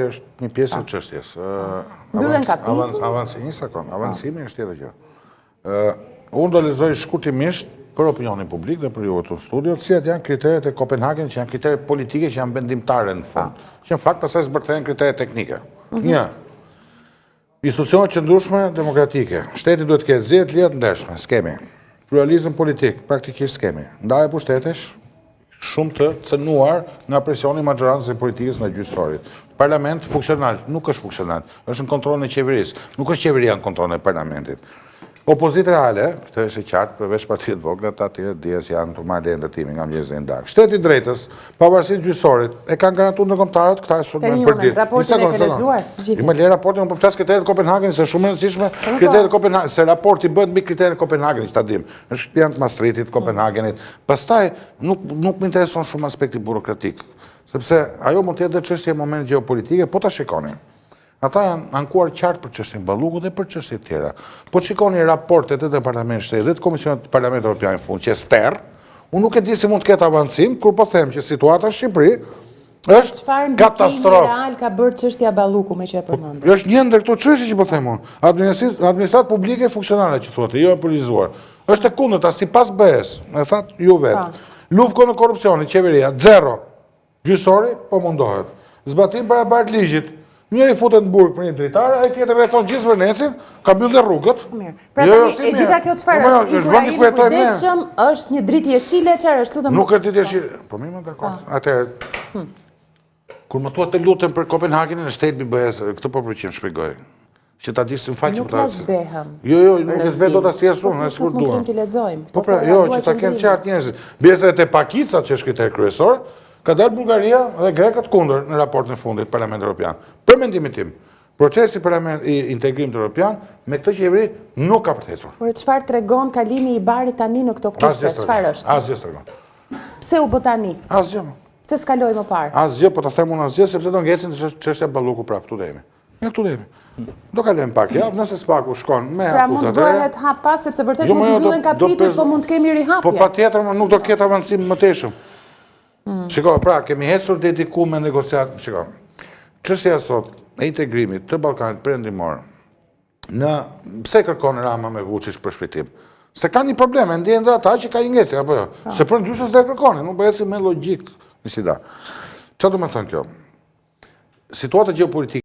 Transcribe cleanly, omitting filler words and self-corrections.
Është një pjesë e çështjes. Mbyllen kapituj. Avanci, një sekond, avancimi është tjetër gjë. Unë do lexoj shkurtimisht për opinionin publik dhe për ju këtu në studio, cilat janë kriteret e Kopenhagen, që janë kritere politike që janë vendimtare në fund, që në fakt pastaj zbërthehen kritere teknike. Mhm. Një, Institucione të qëndrueshme demokratike. Shteti duhet të ketë zgjedhje të lira të ndershme, s'kemi. Pluralizëm politik, praktikisht s'kemi. Ndarje pushtetesh, shumë të cënuar nga presioni i maxhorancës e politikës ndaj gjyqësorit. Parlament funksional, nuk është funksional, është në kontrollin e qeverisë, nuk është qeveria në kontrollin e parlamentit. Opozitë reale, këtë është e qartë, përveç partive të vogla, të tjerë dihet që janë të marrë leje ndërtimi nga mëngjesi deri në darkë. Shteti i drejtës, pavarësi të gjyqësorit, e kanë garantuar ndërkombëtarët, këta e sulmojnë për ditë. Raportin e ke lexuar? I më le raportin, unë po flas kriteret e Kopenhagenit, se shumë e rëndësishme, po, po. kriteret e Kopenhagenit, se raporti bëhet mbi kriteret e Kopenhagenit, që ta dim. Është janë të Maastrichtit, Kopenhagenit. Pastaj nuk nuk më intereson shumë aspekti burokratik, sepse ajo mund të jetë dhe çështje e moment gjeopolitike, po ta shikoni. Ata janë ankuar qartë për çështjen Balluku dhe për çështje të tjera. Po të shikoni raportet e Departamentit të Shtetit dhe të Komisionit të Parlamentit Evropian në fund, që ster, unë nuk e di si mund të ketë avancim kur po them që situata në Shqipëri është Çfarë katastrofë. real ka bërë çështja Balluku me që e po, përmendë? Është një ndër këto çështje që po them unë. Administratë publike funksionale që thuhet, jo e politizuar. Është e kundërta sipas BE-s, e thatë ju vetë. Luftë kundër korrupsionit, qeveria zero. Gjyqësori po mundohet. Zbatim barabartë ligjit. Njëri futet në burg për një dritare, ai tjetri rrethon gjithë Zvërnecin, ka mbyllë dhe rrugët. Mirë. Pra jo, jo, tani, e gjitha kjo çfarë po, është? Inkurajim i kujdesshëm, është një dritë jeshile, çfarë është? Lutem. Nuk është dritë jeshile. Po mirë, më dakord. Po. Atëherë. Hm. Kur më thua të lutem për Kopenhagenin në shteti i BE-së, këtë po përpiqem shpjegoj. Që ta dish se më fal që po ta. Nuk zbehëm. Jo, jo, nuk e zbeh dot asnjëherë unë, po, sikur duam. Nuk t'i lexojmë. Po pra, jo, që ta kenë qartë njerëzit. Biles te pakicat që është kriter kryesor, ka dalë Bullgaria dhe grekët kundër në raportin e fundit Parlamentit Evropian. Për mendimin tim, procesi parlament i integrimit evropian me këtë qeveri nuk ka për të ecur. Por çfarë tregon kalimi i Barit tani në këto kushte? Çfarë është? Asgjë s'tregon. Pse u bë tani? Asgjë. Pse s'kaloi më parë? Asgjë, po ta them unë asgjë sepse do ngecin te çështja Balluku prapë këtu do jemi. Ja këtu do jemi. Do kalojmë pak javë, nëse SPAK-u shkon me pra, akuzat e Pra mund të bëhet hap pas, sepse vërtet jo, mund të jo, mbyllen kapitujt, po mund të kemi rihapje. Po patjetër, nuk do ketë avancim më tejshëm. Hmm. Shiko, pra, kemi ecur deri diku me negociat, shiko. Çështja sot e integrimit të Ballkanit Perëndimor në pse kërkon Rama me Vuçiç përshpejtim? Se ka një problem, e ndjejnë dhe ata që ka një ngecje, apo jo? Po. Se përndryshe s'do e kërkonin, nuk bëhet si me logjikë, një si da. Çfarë do me thënë kjo? Situata gjeopolitike.